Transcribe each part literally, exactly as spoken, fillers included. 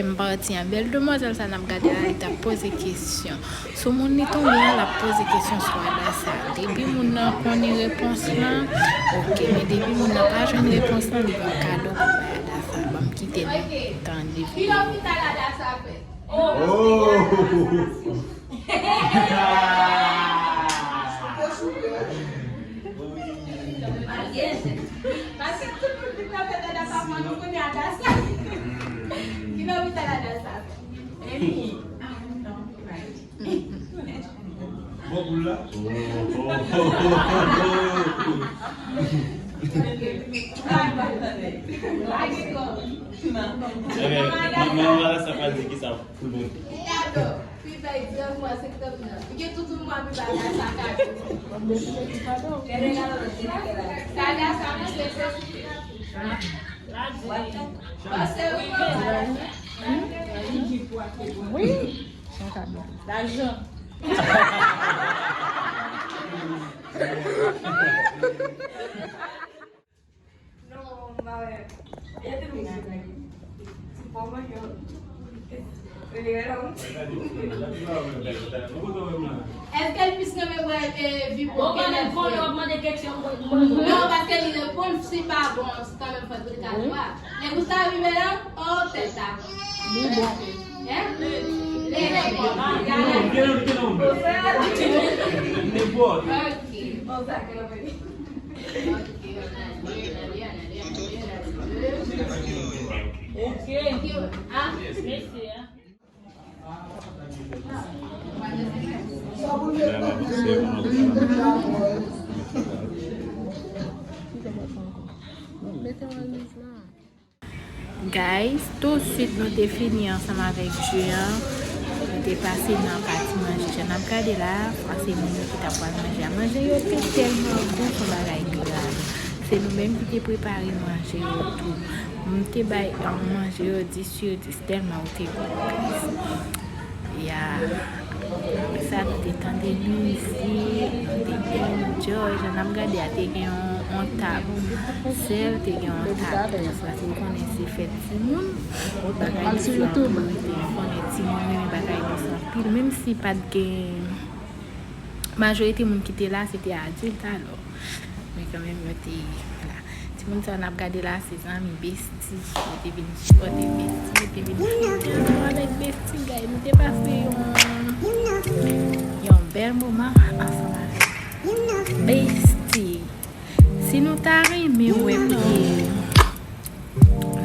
M pati an. Bèl demwazèl sa n ap gade la, li t ap poze kesyon. Sou moun li tonbe an, l ap poze kesyon sou Adassa. Depi moun nan konnen repons lan, oke. Men depi moun nan pa jwenn repons lan, li gen yon kado pou bay Adassa. Ban m kite nou tande videyo. Oh! Paske tout moun ki nan fèt Adassa, nou konnen Adassa. Ki lopital Adassa? Bon boul la. Ebyen, manman Adassa pral di kisa pou l monte. Pi bèl di an mwa septanm nan. Li gen tout yon mwa pi bèl sa ka. Sa Adassa monte se. Pase wi, pase. Wi. Lajan. Non, mwen, yo te mwen. Ti pòm yo. Èske l plis renmen wè, e, vibro ke lè l fè? Non, paske li reponn, si pa bon, se kanmenm fòt pou li ta dwa. Lè Gustave vin la, oh, tèt la. Li bon. Hein? Li bon. Li bon. Ok. Ok. Ah, mesye a. Guys, tou swit nou te fini ansanm avèk jeu an, nou te pase nan pati manje. Jan n ap gade la, fwa se moun yo ki t ap pral manje a. Manje yo te tèlman gou, se yon bagay ki grav. Se nou menm ki te prepare manje yo tou. Nou te bay, um, manje yo dis sou dis, tèlman yo te gou, guys. Ya. Apre sa, nou te tande mizik, nou te enjoy. Jan n ap gade a, te gen yon, yon tab sèl, te gen yon tab dous, paske w konnen se fèt timoun. Bagay dous yo tou, nou konnen timoun renmen bagay dous anpil, menm si pa t gen, majorite moun ki te la, se te adilt alò. Men kanmenm, yo te la. Timoun sa n ap gade la, se zanmi, besti. Yo te vin sipòte besti, yo te vin fete ansanm avèk besti, guys. Nou te pase yon, yon bèl moman ansanm avèk besti. Si nou ta renmen wè ke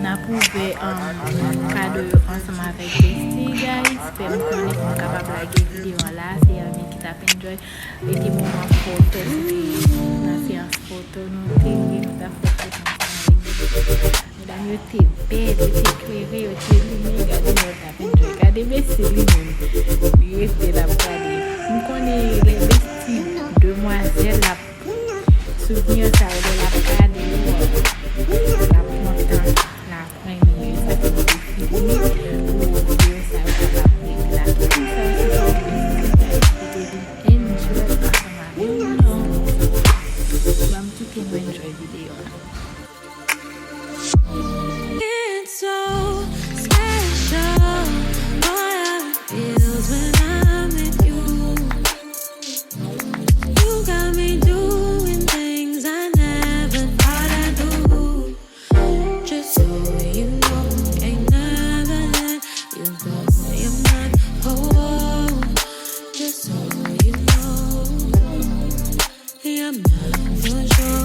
n ap ouvè, um, kado yo ansanm avèk besti, guys, fè m konnen pou m kapab lage videyo a la. Se Yami ki t ap enjoy. Mete moman foto, se te nan seyans foto nou te ye, nou t ap fè foto ansanm avèk besti. Medam yo te bèl, yo te klere, yo te limen, gade yo t ap enjoy. Gade besti li menm, li rete l ap gade. M konnen lè besti demwazèl ap souvni sa yo, lè l ap gade yo, l ap kontan, l ap renmen yo, sa ki te fini pou videyo sa yo kapab rete la. Tout moun sa yo se zanmi, se zanmi ki te vin enjoy ansanm avè m, non? Ban m kite nou enjoy videyo a. It's so special, boy, how it feels when I'm with you. You got me doing things I never thought I'd do. Just so you know, ain't never let you go. You're my whole world. Just so you know. Yeah, I'm not for sure.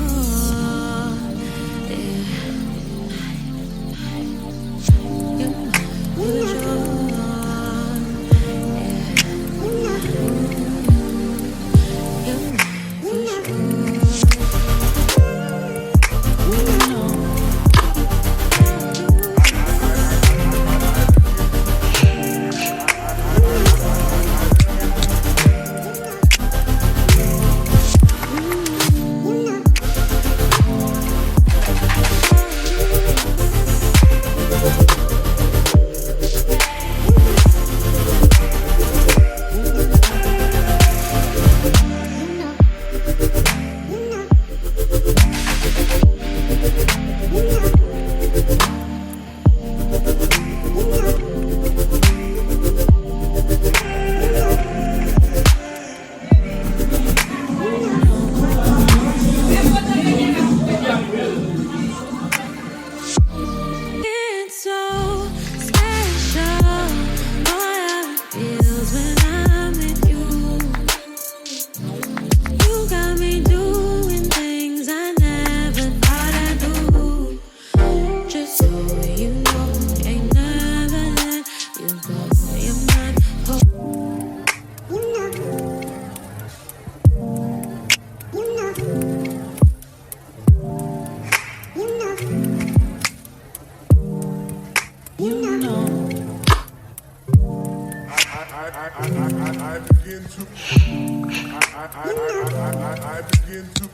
I begin to.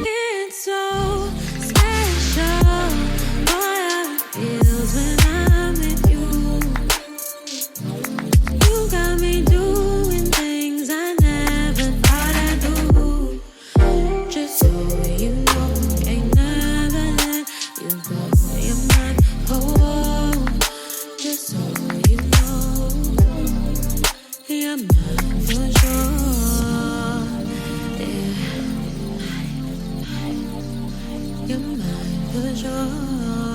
It's so special, boy, how it feels when I'm with you. You got me doing things I never thought I'd do. Just so you know, ain't never let you go. You're my whole, just so you know. You're mine for sure. Yeah. You're mine for sure.